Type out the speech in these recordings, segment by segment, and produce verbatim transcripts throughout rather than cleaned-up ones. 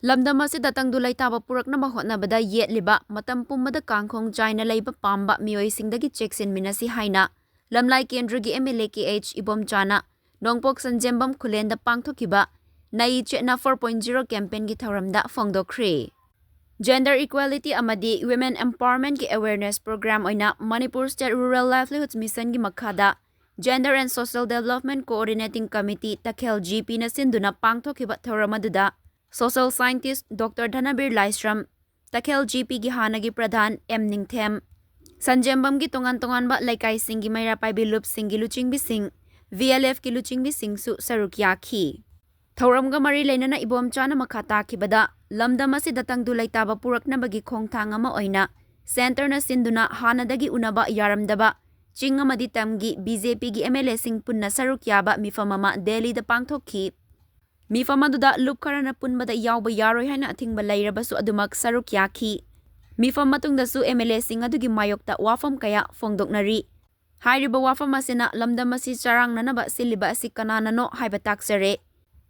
ꯂꯝꯗꯝ ꯑꯁꯤꯗ ꯇꯪꯗꯨ ꯂꯩꯇꯥꯕ ꯄꯨꯔꯛꯅꯕ ꯍꯣꯠꯅꯕꯗ ꯌꯦꯠꯂꯤꯕ, ꯃꯇꯝ ꯄꯨꯝꯕꯗ ꯀꯥꯡꯈꯣꯡ ꯆꯥꯏꯅ ꯂꯩꯕ ꯄꯥꯝꯕ ꯃꯤꯑꯣꯏꯁꯤꯡꯗꯒꯤ ꯆꯦꯛꯁꯤꯟꯃꯤꯟꯅꯁꯤ ꯍꯥꯏꯅ ꯂꯝꯂꯥꯏ ꯀꯦꯟꯗ꯭ꯔꯒꯤ M L A K H ꯏꯕꯣꯝꯆꯥꯅ ꯅꯣꯡꯄꯣꯛ ꯁꯟꯖꯦꯝꯕꯝ ꯈꯨꯂꯦꯟꯗ ꯄꯥꯡꯊꯣꯛꯈꯤꯕ ꯅꯩ ꯆꯦꯠꯅ four point zero campaignꯒꯤ ꯊꯧꯔꯝꯗ ꯐꯣꯡꯗꯣꯛꯈ꯭ꯔꯦ꯫ Gender equality ꯑꯃꯗꯤ women empowermentꯀꯤ awareness program ꯑꯣꯏꯅ Manipur State Rural Livelihoods Missionꯒꯤ ꯃꯈꯥꯗ Gender and Social Development Coordinating Committee ꯇꯈꯦꯜ G Pꯅ ꯁꯤꯟꯗꯨꯅ ꯄꯥꯡꯊꯣꯛꯈꯤꯕ ꯊꯧꯔꯝ ꯑꯗꯨꯗ social scientist Doctor ꯙꯅꯕꯤꯔ ꯂꯥꯏꯁ꯭ꯔꯝ, ꯇꯈꯦꯜ G Pꯒꯤ ꯍꯥꯟꯅꯒꯤ ꯄ꯭ꯔꯙꯥꯟ M ꯅꯤꯡꯊꯦꯝ, ꯁꯟꯖꯦꯝꯕꯝꯒꯤ ꯇꯣꯉꯥꯟ ꯇꯣꯉꯥꯟꯕ ꯂꯩꯀꯥꯏꯁꯤꯡꯒꯤ ꯃꯩꯔꯥ ꯄꯥꯏꯕꯤ ꯂꯨꯞꯁꯤꯡꯒꯤ ꯂꯨꯆꯤꯡꯕꯤꯁꯤꯡ, V L Fꯀꯤ ꯂꯨꯆꯤꯡꯕꯤꯁꯤꯡꯁꯨ ꯁꯔꯨꯛ ꯌꯥꯈꯤ꯫ ꯊꯧꯔꯝꯒ ꯃꯔꯤ ꯂꯩꯅꯅ ꯏꯕꯣꯝꯆꯥꯅ ꯃꯈꯥ ꯇꯥꯈꯤꯕꯗ, ꯂꯝꯗꯝ ꯑꯁꯤꯗ ꯇꯪꯗꯨ ꯂꯩꯇꯥꯕ ꯄꯨꯔꯛꯅꯕꯒꯤ ꯈꯣꯡꯊꯥꯡ ꯑꯃ ꯑꯣꯏꯅ centreꯅ ꯁꯤꯟꯗꯨꯅ ꯍꯥꯟꯅꯗꯒꯤ ꯎꯅꯕ ꯌꯥꯔꯝꯗꯕ ꯆꯤꯡ ꯑꯃꯗꯤ ꯇꯝꯒꯤ B J Pꯒꯤ M L Aꯁꯤꯡ ꯄꯨꯟꯅ ꯁꯔꯨꯛ ꯌꯥꯕ ꯃꯤꯐꯝ ꯑꯃ ꯗꯦꯜꯂꯤꯗ ꯄꯥꯡꯊꯣꯛꯈꯤ꯫ ꯃꯤꯐꯝ ꯑꯗꯨꯗ ꯂꯨꯞ ꯈꯔꯅ ꯄꯨꯟꯕꯗ ꯌꯥꯎꯕ ꯌꯥꯔꯣꯏ ꯍꯥꯏꯅ ꯑꯊꯤꯡꯕ ꯂꯩꯔꯕꯁꯨ ꯑꯗꯨꯃꯛ ꯁꯔꯨꯛ ꯌꯥꯈꯤ꯫ ꯃꯤꯐꯝ ꯃꯇꯨꯡꯗꯁꯨ M L Aꯁꯤꯡ ꯑꯗꯨꯒꯤ ꯃꯥꯌꯣꯛꯇ ꯋꯥꯐꯝ ꯀꯌꯥ ꯐꯣꯡꯗꯣꯛꯅꯔꯤ꯫ ꯍꯥꯏꯔꯤꯕ ꯋꯥꯐꯝ ꯑꯁꯤꯅ ꯂꯝꯗꯝ ꯑꯁꯤ ꯆꯔꯥꯡꯅꯅꯕ ꯁꯤꯜꯂꯤꯕ ꯑꯁꯤ ꯀꯅꯥꯅꯅꯣ ꯍꯥꯏꯕ ꯇꯥꯛꯆꯔꯦ꯫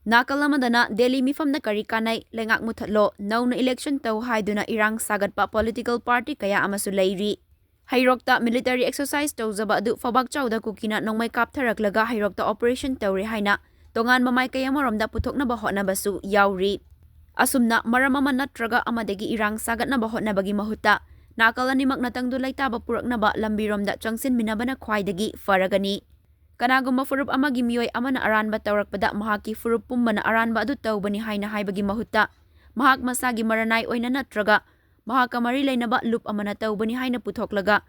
ꯅꯥꯀꯜ ꯑꯃꯗꯅ ꯗꯦꯜꯂꯤ ꯃꯤꯐꯝꯅ ꯀꯔꯤ ꯀꯥꯟꯅꯩ, ꯂꯩꯉꯥꯛ ꯃꯨꯊꯠꯂꯣ, ꯅꯧꯅ election ꯇꯧ ꯍꯥꯏꯗꯨꯅ ꯏꯔꯥꯡ ꯁꯥꯒꯠꯄ political party ꯀꯌꯥ ꯑꯃꯁꯨ ꯂꯩꯔꯤ꯫ ꯍꯩꯔꯣꯛꯇ military exercise ꯇꯧꯖꯕ ꯑꯗꯨ ꯐꯧꯕꯥꯛ ꯆꯥꯎꯗ ꯀꯨꯀꯤꯅ ꯅꯣꯡꯃꯩ ꯀꯥꯞꯊꯔꯛꯂꯒ ꯍꯩꯔꯣꯛꯇ operation ꯇꯧꯔꯦ ꯍꯥꯏꯅ ꯇꯣꯉꯥꯟꯕ ꯃꯥꯏꯀꯩ ꯑꯃꯔꯣꯝꯗ ꯄꯨꯊꯣꯛꯅꯕ ꯍꯣꯠꯅꯕꯁꯨ ꯌꯥꯎꯔꯤ꯫ ꯑꯁꯨꯝꯅ ꯃꯔꯝ ꯑꯃ ꯅꯠꯇ꯭ꯔꯒ ꯑꯃꯗꯒꯤ ꯏꯔꯥꯡ ꯁꯥꯒꯠꯅꯕ ꯍꯣꯠꯅꯕꯒꯤ ꯃꯍꯨꯠꯇ ꯅꯥꯀꯜ ꯑꯅꯤꯃꯛꯅ ꯇꯪꯗꯨ ꯂꯩꯇꯥꯕ ꯄꯨꯔꯛꯅꯕ ꯂꯝꯕꯤꯔꯣꯝꯗ ꯆꯪꯁꯤꯟꯃꯤꯟꯅꯕꯅ ꯈ꯭ꯋꯥꯏꯗꯒꯤ ꯐꯔꯒꯅꯤ꯫ ꯀꯅꯥꯒꯨꯝꯕ ꯐꯨꯔꯨꯞ ꯑꯃꯒꯤ ꯃꯤꯑꯣꯏ ꯑꯃꯅ ꯑꯔꯥꯟꯕ ꯇꯧꯔꯛꯄꯗ ꯃꯍꯥꯛꯀꯤ ꯐꯨꯔꯨꯞ ꯄꯨꯝꯕꯅ ꯑꯔꯥꯟꯕ ꯑꯗꯨ ꯇꯧꯕꯅꯤ ꯍꯥꯏꯅ ꯍꯥꯏꯕꯒꯤ ꯃꯍꯨꯠꯇ, ꯃꯍꯥꯛ ꯃꯁꯥꯒꯤ ꯃꯔꯅꯥꯏ ꯑꯣꯏꯅ ꯅꯠꯇ꯭ꯔꯒ ꯃꯍꯥꯛꯀ ꯃꯔꯤ ꯂꯩꯅꯕ ꯂꯨꯞ ꯑꯃꯅ ꯇꯧꯕꯅꯤ ꯍꯥꯏꯅ ꯄꯨꯊꯣꯛꯂꯒ,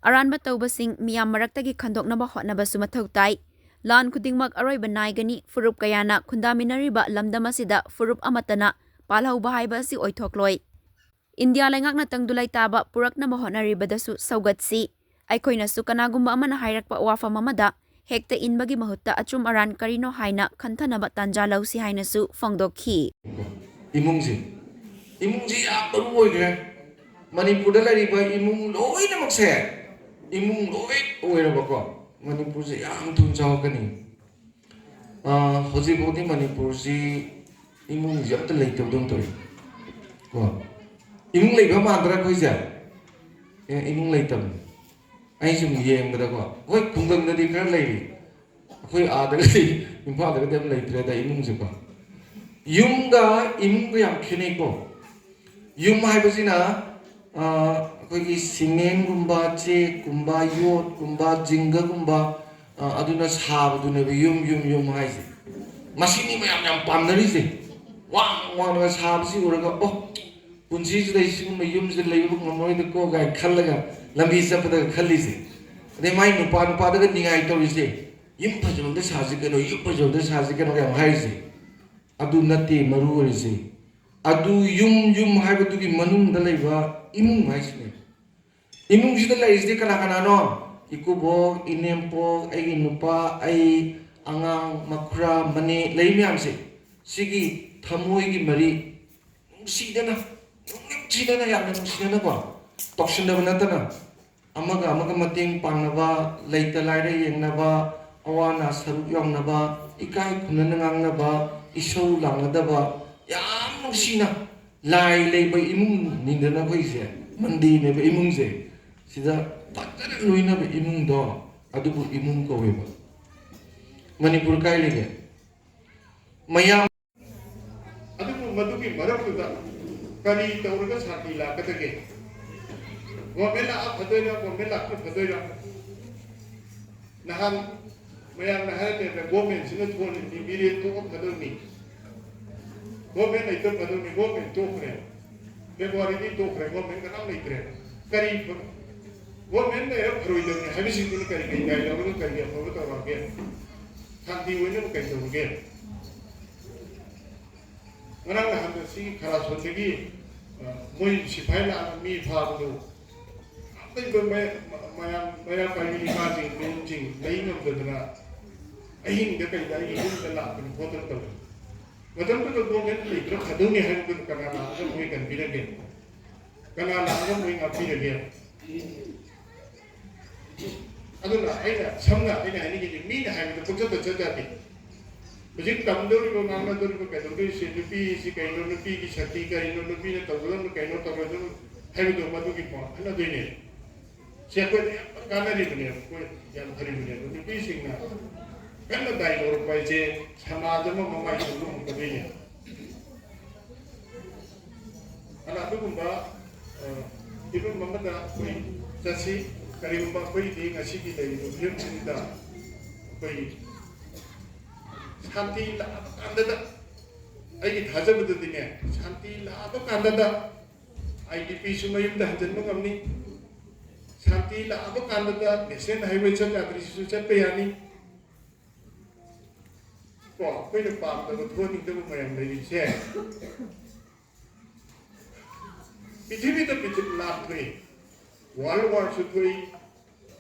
ꯑꯔꯥꯟꯕ ꯇꯧꯕꯁꯤꯡ ꯃꯤꯌꯥꯝ ꯃꯔꯛꯇꯒꯤ ꯈꯟꯗꯣꯛꯅꯕ ꯍꯣꯠꯅꯕꯁꯨ ꯃꯊꯧ ꯇꯥꯏ꯫ ꯂꯥꯟ ꯈꯨꯗꯤꯡꯃꯛ ꯑꯔꯣꯏꯕ ꯅꯥꯏꯒꯅꯤ꯫ ꯐꯨꯔꯨꯞ ꯀꯌꯥꯅ ꯈꯨꯟꯗꯥꯃꯤꯟꯅꯔꯤꯕ ꯂꯝꯗꯝ ꯑꯁꯤꯗ ꯐꯨꯔꯨꯞ ꯑꯃꯠꯇꯅ ꯄꯥꯜꯍꯧꯕ ꯍꯥꯏꯕ ꯑꯁꯤ ꯑꯣꯏꯊꯣꯛꯂꯣꯏ꯫ ꯏꯟꯗꯤꯌꯥ ꯂꯩꯉꯥꯛꯅ ꯇꯪꯗꯨ ꯂꯩꯇꯥꯕ ꯄꯨꯔꯛꯅꯕ ꯍꯣꯠꯅꯔꯤꯕꯗꯁꯨ ꯁꯧꯒꯠꯁꯤ꯫ ꯑꯩꯈꯣꯏꯅꯁꯨ ꯀꯅꯥꯒꯨꯝꯕ ꯑꯃꯅ ꯍꯥꯏꯔꯛꯄ ꯋꯥꯐꯝ ꯑꯃꯗ ꯍꯦꯛꯇ ꯏꯟꯕꯒꯤ ꯃꯍꯨꯠꯇ ꯑꯆꯨꯝ ꯑꯔꯥꯟ ꯀꯔꯤꯅꯣ ꯍꯥꯏꯅ ꯈꯟꯊꯅꯕ ꯇꯥꯟꯖꯥ ꯂꯧꯁꯤ ꯍꯥꯏꯅꯁꯨ ꯐꯣꯡꯗꯣꯛꯈꯤ꯫ ꯏꯃꯨꯡꯁꯦ, ꯏꯃꯨꯡꯁꯦ ꯌꯥꯝ ꯃꯔꯨ ꯑꯣꯏꯈ꯭ꯔꯦ꯫ ꯃꯅꯤꯄꯨꯔꯗ ꯂꯩꯔꯤꯕ ꯏꯃꯨꯡ ꯂꯣꯏꯅꯃꯛꯁꯦ, ꯏꯃꯨꯡ ꯂꯣꯏ ꯑꯣꯏꯔꯕꯀꯣ, ꯃꯅꯤꯄꯨꯔꯁꯦ ꯌꯥꯝ ꯊꯨꯅ ꯆꯥꯎꯔꯛꯀꯅꯤ꯫ ꯑ, ꯍꯧꯖꯤꯛꯐꯥꯎꯗꯤ ꯃꯅꯤꯄꯨꯔꯁꯤ ꯏꯃꯨꯡꯁꯦ ꯑꯝꯇ ꯂꯩꯇꯕꯗꯧꯅ ꯇꯧꯏ꯫ ꯀꯣ, ꯏꯃꯨꯡ ꯂꯩꯕ ꯃꯥꯟꯗ꯭ꯔꯥ ꯑꯩꯈꯣꯏꯁꯦ? ꯑꯦ, ꯏꯃꯨꯡ ꯂꯩꯇꯕꯅꯤ꯫ ꯑꯩ ꯁꯨꯝ ꯌꯦꯡꯕꯗꯀꯣ, ꯑꯩꯈꯣꯏ ꯈꯨꯡꯒꯪꯗꯗꯤ ꯈꯔ ꯂꯩꯔꯤ, ꯑꯩꯈꯣꯏ ꯑꯥꯗꯒꯗꯤ, ꯏꯝꯐꯥꯜꯗꯒꯗꯤ ꯌꯥꯝ ꯂꯩꯇ꯭ꯔꯦꯗ ꯏꯃꯨꯡꯁꯦꯀꯣ꯫ ꯌꯨꯝꯒ ꯏꯃꯨꯡꯒ ꯌꯥꯝ ꯈꯦꯠꯅꯩꯀꯣ꯫ ꯌꯨꯝ ꯍꯥꯏꯕꯁꯤꯅ, ꯑ, ꯑꯩꯈꯣꯏꯒꯤ ꯁꯤꯃꯦꯟꯒꯨꯝꯕ, ꯆꯦꯛꯀꯨꯝꯕ, ꯌꯣꯠꯀꯨꯝꯕ, ꯖꯤꯡꯒꯒꯨꯝꯕ, ꯑ, ꯑꯗꯨꯅ ꯁꯥꯕꯗꯨꯅꯦꯕ ꯌꯨꯝ, ꯌꯨꯝ, ꯌꯨꯝ ꯍꯥꯏꯁꯦ꯫ ꯃꯁꯤꯅꯤ ꯃꯌꯥꯝ ꯌꯥꯝ ꯄꯥꯝꯅꯔꯤꯁꯦ꯫ ꯋꯥꯡ ꯋꯥꯡꯅ ꯁꯥꯕꯁꯤ ꯎꯔꯒ, "ꯑꯣ, ꯄꯨꯟꯁꯤꯁꯤꯗ ꯑꯩ ꯁꯤꯒꯨꯝꯕ ꯌꯨꯝꯁꯦ ꯂꯩꯕ ꯉꯝꯃꯔꯣꯏꯗꯀꯣ" ꯀꯥꯏꯅ ꯈꯜꯂꯒ ꯂꯝꯕꯤ ꯆꯠꯄꯗꯒ ꯈꯜꯂꯤꯁꯦ꯫ ꯑꯗꯩ ꯃꯥꯏ ꯅꯨꯄꯥ, ꯅꯨꯄꯥꯗꯒ ꯅꯤꯡꯉꯥꯏ ꯇꯧꯔꯤꯁꯦ, "ꯌꯨꯝ ꯐꯖꯕꯗ ꯁꯥꯁꯤ ꯀꯩꯅꯣ, ꯌꯨꯝ ꯐꯖꯕꯗ ꯁꯥꯁꯤ ꯀꯩꯅꯣ" ꯀꯥꯏꯅ ꯍꯥꯏꯔꯤꯁꯦ꯫ ꯑꯗꯨ ꯅꯠꯇꯦ ꯃꯔꯨ ꯑꯣꯏꯔꯤꯁꯦ꯫ ꯑꯗꯨ ꯌꯨꯝ, ꯌꯨꯝ ꯍꯥꯏꯕꯗꯨꯒꯤ ꯃꯅꯨꯡꯗ ꯂꯩꯕ ꯏꯃꯨꯡ ꯍꯥꯏꯁꯤꯅꯦ꯫ ꯏꯃꯨꯡꯁꯤꯗ ꯂꯩꯔꯤꯁꯤꯗꯤ ꯀꯅꯥ ꯀꯅꯥꯅꯣ? ꯏꯀꯨꯕꯣꯛ, ꯏꯅꯦꯝꯄꯣꯛ, ꯑꯩꯒꯤ ꯅꯨꯄꯥ, ꯑꯩ, ꯑꯉꯥꯡ, ꯃꯈꯨꯔꯥ, ꯃꯅꯦ, ꯂꯩ ꯃꯌꯥꯝꯁꯦ꯫ ꯁꯤꯒꯤ ꯊꯃꯣꯏꯒꯤ ꯃꯔꯤ ꯅꯨꯡꯁꯤꯗꯅ, ꯅꯨꯡꯁꯤꯗꯅ, ꯌꯥꯝꯅ ꯅꯨꯡꯁꯤꯗꯅꯀꯣ, ꯇꯧꯁꯤꯟꯅꯕ ꯅꯠꯇꯅ, ꯑꯃꯒ ꯑꯃꯒ ꯃꯇꯦꯡ ꯄꯥꯡꯅꯕ, ꯂꯩꯇ ꯂꯥꯏꯔ ꯌꯦꯡꯅꯕ, ꯑꯋꯥ ꯑꯅꯥ ꯁꯔꯨꯛ ꯌꯥꯎꯅꯕ, ꯏꯀꯥꯏ ꯈꯨꯝꯅꯅ ꯉꯥꯡꯅꯕ, ꯏꯁꯧ ꯂꯥꯡꯅꯗꯕ, ꯌꯥꯝ ꯅꯨꯡꯁꯤꯅ ꯂꯥꯏ ꯂꯩꯕ ꯏꯃꯨꯡꯅꯤꯗꯅ ꯑꯩꯈꯣꯏꯁꯦ, ꯃꯟꯗꯤꯔꯅꯦꯕ ꯏꯃꯨꯡꯁꯦ꯫ ꯁꯤꯗ ꯐꯖꯅ ꯂꯣꯏꯅꯕ ꯏꯃꯨꯡꯗꯣ, ꯑꯗꯨꯕꯨ ꯏꯃꯨꯡ ꯀꯧꯋꯦꯕ꯫ ꯃꯅꯤꯄꯨꯔ ꯀꯥꯏ ꯂꯩꯒꯦ? ꯃꯌꯥꯝ ꯑꯗꯨꯕꯨ ꯃꯗꯨꯒꯤ ꯃꯔꯛꯇꯨꯗ ꯀꯔꯤ ꯇꯧꯔꯒ ꯁꯥꯟꯇꯤ ꯂꯥꯛꯀꯗꯒꯦ? ꯒꯣꯔꯃꯦꯟ ꯂꯥꯛꯑ ꯐꯗꯣꯏꯔꯥ, ꯒꯣꯔꯃꯦꯟ ꯂꯥꯛꯄ ꯐꯗꯣꯏꯔꯥ? ꯅꯍꯥꯟ ꯃꯌꯥꯝꯅ ꯍꯥꯏꯔꯝꯃꯦꯕ, ꯒꯣꯔꯃꯦꯟꯁꯤꯅ ꯊꯣꯛꯍꯜꯂꯤꯅꯤ, ꯃꯤꯔꯦꯞ ꯊꯣꯛꯑ ꯐꯗꯧꯅꯤ, ꯒꯣꯔꯃꯦꯟ ꯂꯩꯇ ꯐꯗꯧꯅꯤ, ꯒꯣꯔꯃꯦꯟ ꯇꯣꯛꯈ꯭ꯔꯦ, ꯐꯦꯕ꯭ꯔꯨꯋꯥꯔꯤꯗꯤ ꯇꯣꯛꯈ꯭ꯔꯦ, ꯒꯣꯔꯃꯦꯟ ꯀꯅꯥꯝ ꯂꯩꯇ꯭ꯔꯦ꯫ ꯀꯔꯤ ꯐ-, ꯒꯣꯔꯃꯦꯟ ꯂꯩꯔ ꯐꯔꯣꯏꯗꯕꯅꯤ ꯍꯥꯏꯕꯁꯤꯡꯗꯨꯅ ꯀꯔꯤ ꯀꯔꯤ ꯗꯥꯏ ꯂꯧꯔꯒ ꯀꯔꯤ ꯑꯐꯕ ꯇꯧꯔꯛꯑꯒꯦ? ꯁꯥꯟꯇꯤ ꯑꯣꯏꯅꯕ ꯀꯔꯤ ꯇꯧꯔꯒꯦ? ꯉꯔꯥꯡ ꯅꯍꯥꯟꯗ ꯁꯤꯒꯤ ꯈꯔꯥꯁꯣꯟꯗꯒꯤ, ꯑ, ꯃꯣꯏ ꯁꯤꯐꯥꯏ ꯂꯥꯛꯑꯒ ꯃꯤ ꯐꯥꯕꯗꯣ, ꯑꯇꯩꯕ ꯃꯌꯥ-, ꯃꯌꯥꯝ, ꯃꯩꯔꯥ ꯄꯥꯏꯕꯤ ꯏꯃꯥꯁꯤꯡ, ꯏꯕꯦꯟꯁꯤꯡ ꯂꯩ ꯉꯝꯗꯗꯅ ꯑꯍꯤꯡꯗ ꯀꯩꯗ ꯑꯩꯒꯤ ꯌꯨꯝꯗ ꯂꯥꯛꯇꯅ ꯈꯣꯠꯇꯅ ꯇꯧꯏ꯫ ꯃꯇꯝꯗꯨꯗ ꯒꯣꯔꯃꯦꯟ ꯂꯩꯇ꯭ꯔ ꯐꯗꯧꯅꯤ ꯍꯥꯏꯕꯗꯨꯗ ꯀꯅꯥ ꯂꯥꯛꯑꯒ ꯃꯣꯏ ꯀꯟꯕꯤꯔꯒꯦ? ꯀꯅꯥ ꯂꯥꯛꯑꯒ ꯃꯣꯏ ꯉꯥꯛꯄꯤꯔꯒꯦ? ꯑꯗꯨꯅ ꯑꯩꯅ, ꯁꯝꯅ ꯑꯩꯅ ꯍꯥꯏꯅꯤꯡꯉꯤꯗꯤ, ꯃꯤꯅ ꯍꯥꯏꯕꯗ ꯄꯪꯆꯠꯇ ꯆꯠ ꯌꯥꯗꯦ꯫ ꯍꯧꯖꯤꯛ ꯇꯝꯗꯧꯔꯤꯕ, ꯉꯥꯡꯅꯗꯧꯔꯤꯕ, ꯀꯩꯗꯧꯗꯣꯏꯁꯦ, ꯅꯨꯄꯤꯁꯤ ꯀꯩꯅꯣ, ꯅꯨꯄꯤꯒꯤ ꯁꯛꯇꯤ ꯀꯔꯤꯅꯣ, ꯅꯨꯄꯤꯅ ꯇꯧꯒꯗꯕꯅ ꯀꯩꯅꯣ, ꯇꯧꯔꯣꯏꯗꯕꯅ ꯍꯥꯏꯕꯗꯣ, ꯃꯗꯨꯒꯤ ꯄꯥꯎ ꯍꯜꯂꯗꯣꯏꯅꯦ꯫ ꯁꯤ ꯑꯩꯈꯣꯏꯗ ꯌꯥꯝ ꯀꯥꯟꯅꯔꯤꯕꯅꯦꯕ, ꯑꯩꯈꯣꯏ ꯌꯥꯝ ꯐꯔꯤꯕꯅꯦꯕ꯫ ꯅꯨꯄꯤꯁꯤꯡꯅ ꯀꯟꯅ ꯗꯥꯏ ꯂꯧꯔꯛꯄ ꯍꯥꯏꯁꯦ ꯁꯃꯥꯖ ꯑꯃ ꯃꯃꯥꯏ ꯆꯨꯝꯕ ꯉꯝꯒꯗꯣꯏꯅꯦ꯫ ꯑꯗꯨꯅ ꯑꯗꯨꯒꯨꯝꯕ, ꯑ, ꯐꯤꯕꯝ ꯑꯃꯗ ꯑꯩꯈꯣꯏ ꯆꯠꯁꯤ꯫ ꯀꯔꯤꯒꯨꯝꯕ ꯑꯩꯈꯣꯏꯒꯤ ꯉꯁꯤꯒꯤ ꯂꯩꯔꯤꯕ ꯐꯤꯕꯝꯁꯤꯗ ꯑꯩꯈꯣꯏ ꯁꯥꯟꯇꯤ ꯂꯥꯛꯑꯕ ꯀꯥꯟꯗꯗ, ꯑꯩꯒꯤ ꯊꯥꯖꯕꯗꯗꯤꯅꯦ, ꯁꯥꯟꯇꯤ ꯂꯥꯛꯑꯕ ꯀꯥꯟꯗꯗ ꯑꯥꯏ ꯗꯤ ꯄꯤꯁꯨ ꯃꯌꯨꯝꯗ ꯍꯟꯖꯤꯟꯕ ꯉꯝꯅꯤ꯫ ꯁꯥꯟꯇꯤ ꯂꯥꯛꯑꯕ ꯀꯥꯟꯗꯗ ꯅꯦꯁꯅꯦꯜ ꯍꯥꯏꯋꯦ ꯆꯠ ꯌꯥꯗ꯭ꯔꯤꯁꯤꯁꯨ ꯆꯠꯄ ꯌꯥꯅꯤ꯫ ꯀꯣ, ꯑꯩꯈꯣꯏꯅ ꯄꯥꯝꯗꯕ, ꯊꯣꯛꯍꯟꯅꯤꯡꯗꯕ ꯃꯌꯥꯝ ꯂꯩꯔꯤꯁꯦ, ꯄ꯭ꯔꯤꯊꯤꯕꯤꯗ ꯄ꯭ꯔꯤꯊꯤꯕꯤ ꯂꯥꯟ ꯊꯣꯛꯏ, ꯋꯥꯔꯜ ꯋꯥꯔꯁꯨ ꯊꯣꯛꯏ,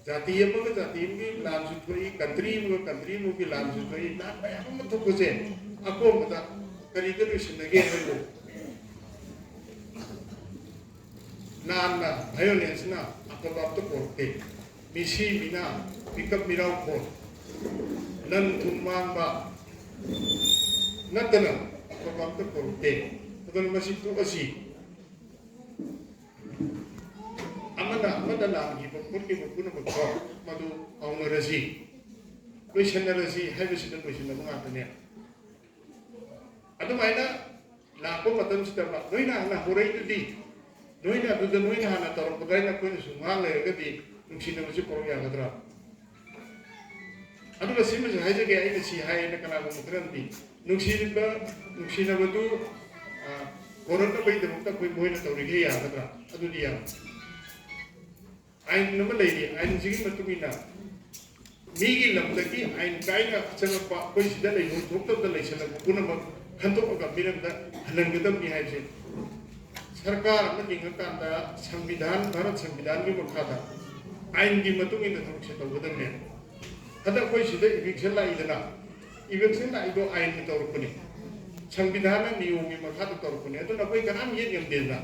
ꯖꯥꯇꯤ ꯑꯃꯒ ꯖꯥꯇꯤ ꯑꯃꯒꯤ ꯂꯥꯟꯁꯨ ꯊꯣꯛꯏ, ꯀꯟꯇ꯭ꯔꯤ ꯑꯃꯒ ꯀꯟꯇ꯭ꯔꯤ ꯑꯃꯒꯤ ꯂꯥꯟꯁꯨ ꯊꯣꯛꯏ, ꯂꯥꯟ ꯃꯌꯥꯝ ꯑꯃ ꯊꯣꯛꯄꯁꯦ ꯑꯀꯣꯟꯕꯗ ꯀꯔꯤꯗ ꯂꯣꯏꯁꯤꯟꯅꯒꯦ ꯍꯥꯏꯕꯕꯨ, ꯂꯥꯟꯅ, ꯚꯥꯏꯑꯣꯂꯦꯟꯁꯅ ꯑꯐꯕ ꯑꯝꯇ ꯄꯣꯔꯛꯇꯦ꯫ ꯃꯤꯁꯤ ꯃꯤꯅꯥ, ꯃꯤꯀꯞ ꯃꯤꯔꯥꯎ ꯈꯣꯟ, ꯂꯟ ꯊꯨꯝ ꯃꯥꯡꯕ ꯅꯠꯇꯅ ꯑꯐꯕ ꯑꯝꯇ ꯄꯣꯔꯛꯇꯦ꯫ ꯑꯗꯨꯅ ꯃꯁꯤ ꯇꯣꯛꯑꯁꯤ꯫ ꯑꯃꯅ ꯑꯃꯗ ꯂꯥꯟꯈꯤꯕ ꯈꯣꯠꯈꯤꯕ ꯄꯨꯝꯅꯃꯛꯇꯣ ꯃꯗꯨ ꯀꯥꯎꯅꯔꯁꯤ, ꯂꯣꯏꯁꯟꯅꯔꯁꯤ ꯍꯥꯏꯕꯁꯤꯗ ꯂꯣꯏꯁꯤꯟꯅꯕ ꯉꯥꯛꯇꯅꯦ꯫ ꯑꯗꯨꯃꯥꯏꯅ ꯂꯥꯛꯄ ꯃꯇꯝꯁꯤꯗ ꯅꯣꯏꯅ ꯍꯥꯟꯅ ꯍꯧꯔꯛꯏꯗꯨꯗꯤ, ꯅꯣꯏꯅ ꯑꯗꯨꯗ ꯅꯣꯏꯅ ꯍꯥꯟꯅ ꯇꯧꯔꯛꯄꯗ ꯑꯩꯅ ꯑꯩꯈꯣꯏꯅꯁꯨ ꯉꯥꯡ ꯂꯩꯔꯒꯗꯤ ꯅꯨꯡꯁꯤꯅꯕꯁꯤ ꯄꯣꯔꯛ ꯌꯥꯒꯗ꯭ꯔꯥ? ꯑꯗꯨꯒ ꯁꯤꯃꯁꯨ ꯍꯥꯏꯖꯒꯦ, ꯑꯩꯅ ꯁꯤ ꯍꯥꯏꯌꯦꯅ ꯀꯅꯥꯒꯨꯝꯕ ꯈꯔꯅꯗꯤ ꯅꯨꯡꯁꯤꯕ, ꯅꯨꯡꯁꯤꯅꯕꯗꯨ, ꯑ, ꯍꯣꯔꯛꯅꯕꯒꯤꯗꯃꯛꯇ ꯑꯩꯈꯣꯏ ꯃꯣꯏꯅ ꯇꯧꯔꯤꯈꯩ ꯌꯥꯒꯗ꯭ꯔꯥ? ꯑꯗꯨꯗꯤ ꯌꯥꯔꯣꯏ꯫ ꯑꯥꯏꯟ ꯑꯃ ꯂꯩꯔꯤ, ꯑꯥꯏꯟꯁꯤꯒꯤ ꯃꯇꯨꯡ ꯏꯟꯅ ꯃꯤꯒꯤ ꯂꯝꯗꯒꯤ ꯑꯥꯏꯟ ꯀꯥꯏꯅ ꯆꯪꯉꯛꯄ, ꯑꯩꯈꯣꯏ ꯁꯤꯗ ꯂꯩꯐꯝ ꯊꯣꯛꯇꯕꯗ ꯂꯩꯁꯜꯂꯛꯄ ꯄꯨꯝꯅꯃꯛ ꯈꯟꯗꯣꯛꯑꯒ ꯃꯤꯔꯝꯗ ꯍꯜꯍꯟꯒꯗꯕꯅꯤ ꯍꯥꯏꯕꯁꯦ ꯁꯔꯀꯥꯔ ꯑꯃ ꯂꯤꯡꯉꯀꯥꯟꯗ ꯁꯪꯕꯤꯙꯥꯟ, ꯚꯥꯔꯠ ꯁꯪꯕꯤꯙꯥꯟꯒꯤ ꯃꯈꯥꯗ ꯑꯥꯏꯟꯒꯤ ꯃꯇꯨꯡ ꯏꯟꯅ ꯊꯕꯛꯁꯦ ꯇꯧꯒꯗꯕꯅꯦ꯫ ꯍꯟꯗꯛ ꯑꯩꯈꯣꯏ ꯁꯤꯗ ꯏꯚꯤꯛꯁꯟ ꯂꯥꯛꯏꯗꯅ, ꯏꯚꯤꯛꯁꯟ ꯂꯥꯛꯏꯗꯣ ꯑꯥꯏꯟꯅ ꯇꯧꯔꯛꯄꯅꯦ, ꯁꯪꯕꯤꯙꯥꯟꯅ ꯅꯤꯌꯣꯝꯒꯤ ꯃꯈꯥꯗ ꯇꯧꯔꯛꯄꯅꯦ꯫ ꯑꯗꯨꯅ ꯑꯩꯈꯣꯏ ꯀꯅꯥꯝ ꯌꯦꯠ ꯉꯝꯗꯦꯗꯅ,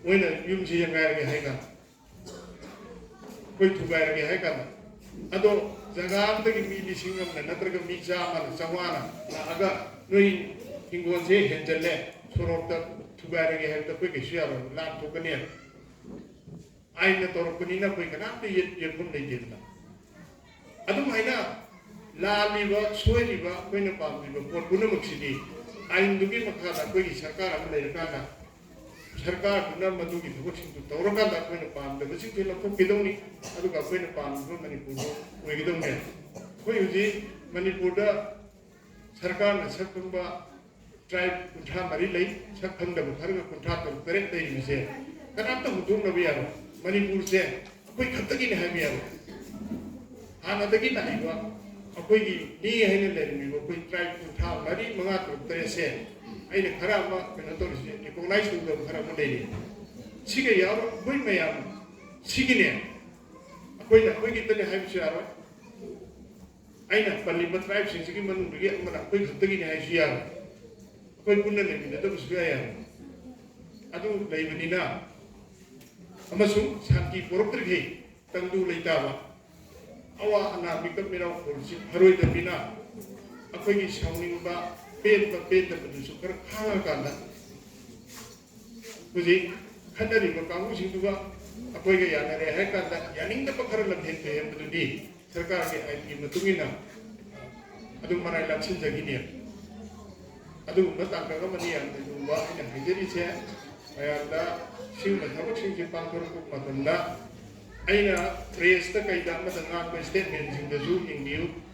ꯃꯣꯏꯅ ꯌꯨꯝꯁꯤ ꯌꯦꯡꯒꯥꯏꯔꯒꯦ ꯍꯥꯏ ꯀꯥꯟꯗ, ꯑꯩꯈꯣꯏ ꯊꯨꯒꯥꯏꯔꯒꯦ ꯍꯥꯏ ꯀꯥꯟꯗ, ꯑꯗꯣ ꯖꯒꯥ ꯑꯃꯗꯒꯤ ꯃꯤ ꯂꯤꯁꯤꯡ ꯑꯃꯅ ꯅꯠꯇ꯭ꯔꯒ ꯃꯤ ꯆꯥꯝꯃꯅ, ꯆꯥꯝꯃꯉꯥꯅ ꯂꯥꯛꯑꯒ, "ꯅꯣꯏ ꯍꯤꯡꯒꯣꯜꯁꯦ ꯍꯦꯟꯖꯜꯂꯦ, ꯁꯣꯔꯣꯛꯇ ꯊꯨꯒꯥꯏꯔꯒꯦ" ꯍꯥꯏꯕꯗ ꯑꯩꯈꯣꯏ ꯀꯩꯁꯨ ꯌꯥꯔꯣꯏ, ꯂꯥꯟ ꯊꯣꯛꯀꯅꯤ꯫ ꯑꯥꯏꯟꯅ ꯇꯧꯔꯛꯄꯅꯤꯅ ꯑꯩꯈꯣꯏ ꯀꯅꯥꯝꯇ ꯌꯦꯠ-, ꯌꯦꯠꯐꯝ ꯂꯩꯇꯦꯗꯅ꯫ ꯑꯗꯨꯝ ꯍꯥꯏꯅ ꯂꯥꯜꯂꯤꯕ, ꯁꯣꯏꯔꯤꯕ, ꯑꯩꯈꯣꯏꯅ ꯄꯥꯝꯂꯤꯕ ꯄꯣꯠ ꯄꯨꯝꯅꯃꯛꯁꯤꯗꯤ ꯑꯥꯏꯟꯗꯨꯒꯤ ꯃꯈꯥꯗ ꯑꯩꯈꯣꯏꯒꯤ ꯁꯔꯀꯥꯔ ꯑꯃ ꯂꯩꯔꯀꯥꯟꯗ, ꯁꯔꯀꯥꯔꯗꯨꯅ ꯃꯗꯨꯒꯤ ꯊꯕꯛꯁꯤꯡꯗꯨ ꯇꯧꯔꯀꯥꯟꯗ ꯑꯩꯈꯣꯏꯅ ꯄꯥꯝꯗꯕꯁꯤꯡꯁꯦ ꯂꯧꯊꯣꯛꯈꯤꯗꯧꯅꯤ꯫ ꯑꯗꯨꯒ ꯑꯩꯈꯣꯏꯅ ꯄꯥꯝꯂꯤꯕ ꯃꯅꯤꯄꯨꯔꯗꯨ ꯑꯣꯏꯒꯗꯧꯅꯦ꯫ ꯑꯩꯈꯣꯏ ꯍꯧꯖꯤꯛ ꯃꯅꯤꯄꯨꯔꯗ ꯁꯔꯀꯥꯔꯅ ꯁꯛ ꯈꯪꯕ ꯇ꯭ꯔꯥꯏꯕ ꯀꯨꯟꯊ꯭ꯔꯥ ꯃꯔꯤ ꯂꯩ, ꯁꯛ ꯈꯪꯗꯕ ꯈꯔꯒ ꯀꯨꯟꯊ꯭ꯔꯥ ꯇꯔꯨꯛ ꯇꯔꯦꯠ ꯂꯩꯔꯤꯕꯁꯦ ꯀꯅꯥꯝꯇ ꯍꯨꯟꯗꯣꯛꯅꯕ ꯌꯥꯔꯣꯏ꯫ ꯃꯅꯤꯄꯨꯔꯁꯦ ꯑꯩꯈꯣꯏ ꯈꯛꯇꯒꯤꯅꯤ ꯍꯥꯏꯕ ꯌꯥꯔꯣꯏ꯫ ꯍꯥꯟꯅꯗꯒꯤ ꯂꯥꯛꯏꯕ ꯑꯩꯈꯣꯏꯒꯤ ꯃꯤ ꯍꯥꯏꯅ ꯂꯩꯔꯝꯃꯤꯕ ꯑꯩꯈꯣꯏ ꯇ꯭ꯔꯥꯏꯕ ꯀꯨꯟꯊ꯭ꯔꯥ ꯃꯔꯤ, ꯃꯉꯥ, ꯇꯔꯨꯛ, ꯇꯔꯦꯠꯁꯦ ꯑꯩꯅ ꯈꯔ ꯑꯃ ꯀꯩꯅꯣ ꯇꯧꯔꯤꯁꯦ, ꯔꯤꯀꯣꯛꯅꯥꯏꯖ ꯇꯧꯗꯕ ꯈꯔ ꯑꯃ ꯂꯩꯔꯤ꯫ ꯁꯤꯒ ꯌꯥꯎꯔ ꯑꯩꯈꯣꯏ ꯃꯌꯥꯝ ꯁꯤꯒꯤꯅꯦ꯫ ꯑꯩꯈꯣꯏꯅ ꯑꯩꯈꯣꯏ ꯈꯛꯇꯅꯤ ꯍꯥꯏꯕꯁꯨ ꯌꯥꯔꯣꯏ꯫ ꯑꯩꯅ ꯄꯜꯂꯤꯕ ꯇ꯭ꯔꯥꯏꯕꯁꯤꯡꯁꯤꯒꯤ ꯃꯅꯨꯡꯗꯒꯤ ꯑꯃꯅ ꯑꯩꯈꯣꯏ ꯈꯛꯇꯒꯤꯅꯤ ꯍꯥꯏꯁꯨ ꯌꯥꯔꯣꯏ꯫ ꯑꯩꯈꯣꯏ ꯄꯨꯟꯅ ꯂꯩꯃꯤꯟꯅꯗꯕꯁꯨ ꯌꯥꯏ ꯌꯥꯔꯣꯏ꯫ ꯑꯗꯨ ꯂꯩꯕꯅꯤꯅ ꯑꯃꯁꯨꯡ ꯁꯥꯟꯇꯤ ꯄꯨꯔꯛꯇ꯭ꯔꯤꯈꯩ ꯇꯪꯗꯨ ꯂꯩꯇꯥꯕ, ꯑꯋꯥ ꯑꯅꯥ ꯃꯤꯀꯞ ꯃꯤꯔꯥꯎ ꯈꯣꯜꯁꯤ ꯐꯔꯣꯏꯗꯕꯅꯤꯅ ꯑꯩꯈꯣꯏꯒꯤ ꯁꯥꯎꯅꯤꯡꯕ, ꯄꯦꯟꯕ ꯄꯦꯟꯗꯕꯗꯨꯁꯨ ꯈꯔ ꯈꯥꯡꯉꯀꯥꯟꯗ ꯍꯧꯖꯤꯛ ꯈꯠꯅꯔꯤꯕ ꯀꯥꯡꯕꯨꯁꯤꯡꯗꯨꯒ ꯑꯩꯈꯣꯏꯒ ꯌꯥꯅꯔꯦ ꯍꯥꯏ ꯀꯥꯟꯗ ꯌꯥꯅꯤꯡꯗꯕ ꯈꯔ ꯂꯝꯍꯦꯟ ꯇꯨꯍꯦꯟꯕꯗꯨꯗꯤ ꯁꯔꯀꯥꯔꯒꯤ ꯑꯥꯏꯟꯒꯤ ꯃꯇꯨꯡ ꯏꯟꯅ ꯑꯗꯨꯝ ꯃꯔꯥꯏ ꯂꯥꯛꯁꯤꯟꯖꯈꯤꯅꯤ꯫ ꯑꯗꯨꯒꯨꯝꯕ ꯇꯥꯡꯀꯛ ꯑꯃꯅꯤ ꯌꯥꯝꯅ ꯂꯨꯕ ꯑꯩꯅ ꯍꯥꯏꯖꯔꯤꯁꯦ꯫ ꯃꯌꯥꯝꯗ ꯁꯤꯒꯨꯝꯕ ꯊꯕꯛꯁꯤꯡꯁꯤ ꯄꯥꯡꯊꯣꯔꯛꯄ ꯃꯇꯝꯗ ꯑꯩꯅ ꯄ꯭ꯔꯦꯁꯇ ꯀꯩꯗ ꯑꯃꯗ ꯉꯥꯡꯕ ꯁ꯭ꯇꯦꯠꯃꯦꯟꯁꯤꯡꯗꯁꯨ ꯌꯦꯡꯕꯤꯌꯨ꯫